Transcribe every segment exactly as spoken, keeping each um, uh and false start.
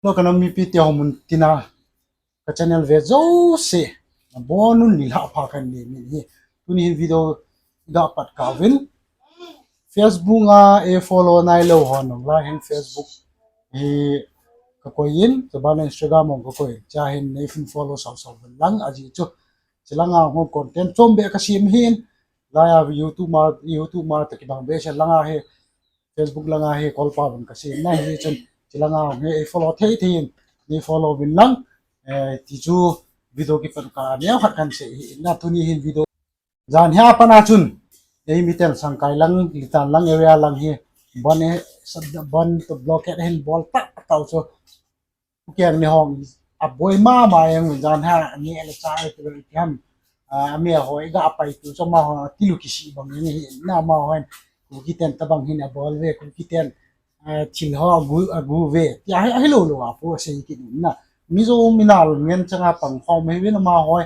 Hello, ka nam mipi te ho mun tina ka channel ve jouse, nabonun nilhah pha kahin nei min ahi. Tuni hin video ga pat kauvin. Facebook a ei follow nailou ho nung lai hin Facebook hi ka koi in, chuban Instagram hung ka koi in. Chua hin nei follow sau sau uvin lang, ajeh chu chulanga hung content chom beh ka sem hin. Laiya YouTube ma, YouTube ma toh kibang beh se langa hi, Facebook langa hi kolpa uvin ka sem na hi chun, chulanga hung hi ei follow thei thei in, nei follow uvin lang, eh, ti chu video kipat ka neo khat kahin sei hi na. Tuni hin video jan hi a pat a chun, ei miten Sangkai lang, Litan lang area lang hi, ban e, ban to blockade hin bol ta ta u chu. Ukeng ni hong, aboi mama jeng jan hi a, ani ele cha e tu ham, a, ami a hoi ga pai tu chu amaho, tilu kisi bang ni hi, na amaho hin, Kuki ten tabang hin abol ve, Kuki ten, a, thil ho agu, agu ve. Tia hi, ahilou lou a pu asei kit in na. Mizo minal ngen changa pang khom hi vin amaho,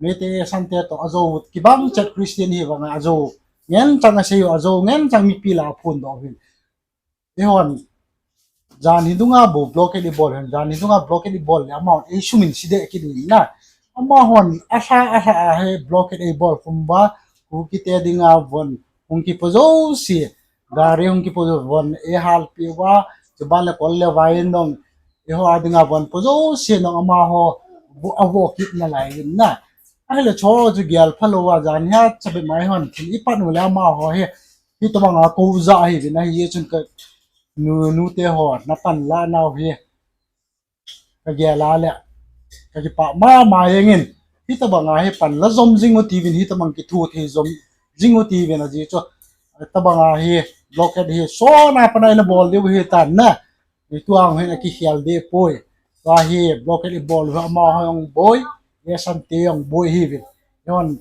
Meitei Sante toh ajo kibang chet Christian hi vang ajo. Ngen chang asei u ajo, ngen chang mipi la phun doh vin. Eihon, jan hi dunga bou blockade i bol hen, jan hi dunga blockade i bol le amahon ei sumin si deh kit in na. Amahon, alha, alha, a he blockade ei bol khum uva, Kuki te dinga von, hung kipo jouse, gari hung kipo jouse von, ei halpi uva, chuban le kol le vai in dong, eiho a dinga von po jouse dong amaho, vo, avo kit nalai in na. Ahile chu chu gel phalou a jan hi a chabe mai hon, thil i pan u le amaho hi, hitabanga kou ja hi vin ahi chun ka nu, nute ho, na pan la nau hi. Ka gel a le, ka kipah mama jeng in. Hitabanga hi pan la jom jing u ti vin, hitabang kithu thei jom jing u ti vin ajeh chu. Tabanga hi, blockade hi, sona pana ina bol diu hi tan na. Hitua hung hin akikhel deh poi. Tua hi, blockade i bol u hi amaho jong boi, Meitei Sante jong boi hi vin. Hon,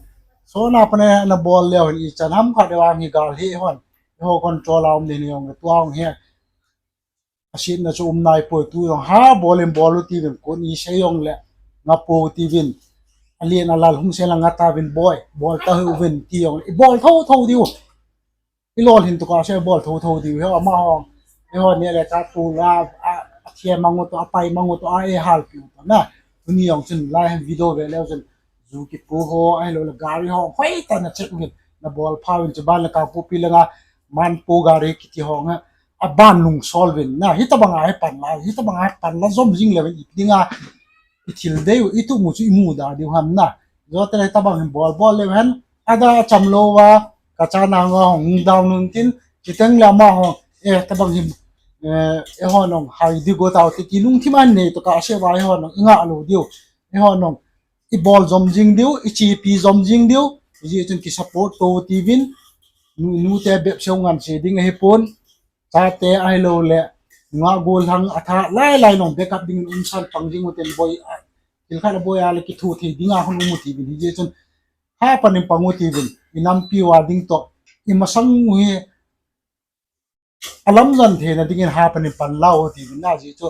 sona pana na bol leu hin ichan ham khat deu ang hi gal hi hon. Eiho control a um ding jong, tua hung hi. Asetna chu um nai poi tu jong ha bol in bol u ti vin, kon i sei jong le, nga po ti vin. Alen alal hung sei la nga ta vin boi, bol ta hi u vin ti jong, i bol tho tho diu. I lolhin tu ka se bol tho tho diu, he amaho. Eiho ne le ta tu la, a, a thia mang u to, a pai mang u to, a ei halpi u to na. Tuni jong chun lai hin video ve leu chun, ju kipu ho, ahilou le gari ho, hoi ta na check uvin, na bol pha uvin chuban le Kangpokpi langa, Manpo gari kiti ho nga, aban lungsol uvin na, hitabanga hi pan la, hitabanga hi pan la jom jing le uvin i dinga, i thil dei u, i tumu chu i mu da diu ham na. Jote le tabang hin bol bol le hen, ada cham lou va, ka cha na nga hung down nun tin, chiteng le amaho, eh, tabang hin, eh, eiho nong hai di go tau ti, ti lungthim an nei to ka se va eiho nong, i nga lou diu, eiho nong, i bol jom jing diu, i chepi jom jing diu, hijeh chun ki support to ti vin, nu, nute bep seu ngan se ding ahi pon, chate ahilou le, nga gol hang atha, lai lai nong backup ding um san pang jing u ten boi, a, thil khat a boi a le kithu thei dinga hung um u ti vin, hijeh chun, ha pan in pang u ti vin, i nampi uva ding to, i masang u hi, alam jan theina dingin ha pan in pan la u ti vin na jeh chu,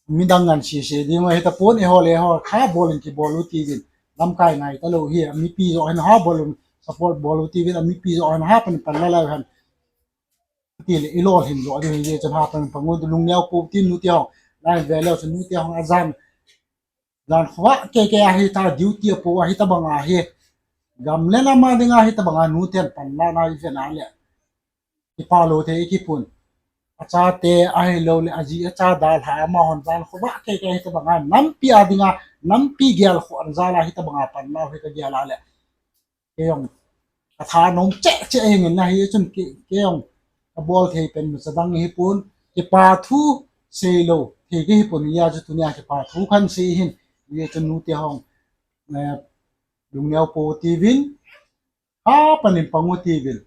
midang ngan se se ding u hi ta pon eiho le eiho, ha bol in kibol u ti vin, lamkai ngai ta lou hi, a mipi jo hin ha bol un, support bol u ti vin, a mipi jo hin ha pan in pan la la u hen. Ti le i lolhin jo ding hijeh chun ha pan in pang u, lungneo po tin nute ho, lai ve leu chun nute ho ajan, jan khovah kei kei ahi ta, duty a po ahi tabanga hi. Gam le nam a dinga hitabanga nuten pan la na i ve na le. Kipa lou thei i kipun. Achate ahilou le aji acha dalha amahon jan khovah kei kei hitabanga nampi a dinga, nampi gel kho an jal a hitabanga pan la hi ka gel a le. Kei jong, ka tha nom cheh cheh jeng in na hijeh chun kei, kei jong, ka bol thei pen macha dang hi pon, kipa thu sei lou thei kei hi pon, hijeh chun tunia kipa thu kahin sei hin, hijeh chun nute hong, eh, lungneo po ti vin, ha pan in pang u ti vin,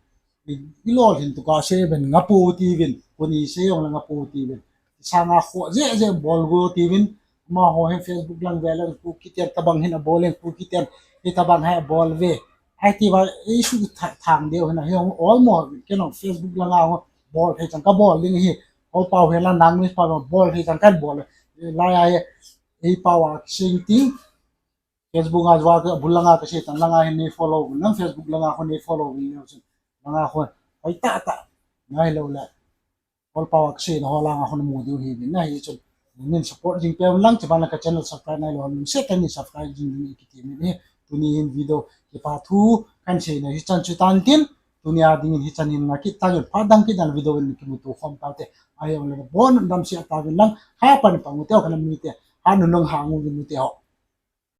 i, i lolhin tu ka se ben nga po ti vin, koni sei jong le nga po ti vin, sanga kho je je bol go ti vin, amaho hin Facebook lang ve lang Kuki ten tabang hin abol in, Kuki ten hitabang hi abol ve. Ai ti va, i su tha-, thang deu hin a, hi hong ol mo, kei nong Facebook langa ho bol thei chang ka bol ding hi, ol pau hi la nang mi pau bol thei chang kan bol. Lai ai, ei pau a sing ting. Facebook a jua ka bul langa ka sei tan langa hin nei follow, nang Facebook langa ho nei follow, nei langa ho. Hoi ta ta. Ngai lou le. Ol pau a ka sei na ho langa ho mu diu hi, na hi chun. Nin support jing peh un lang, chuban le ka channel subscribe nailou ho lungset tah in subscribe jing ding in kiti min e. Tuni hin video kipa thu kahin seina hichan chu tan tin, tunia dingin hichan hin nga kit tang in, phat dang kit a video in kimuto khom tau te. Ahijongle nabon un damsel tauvin lang, hapan pang u teu, kana mite, hanunung hang uvin u teu.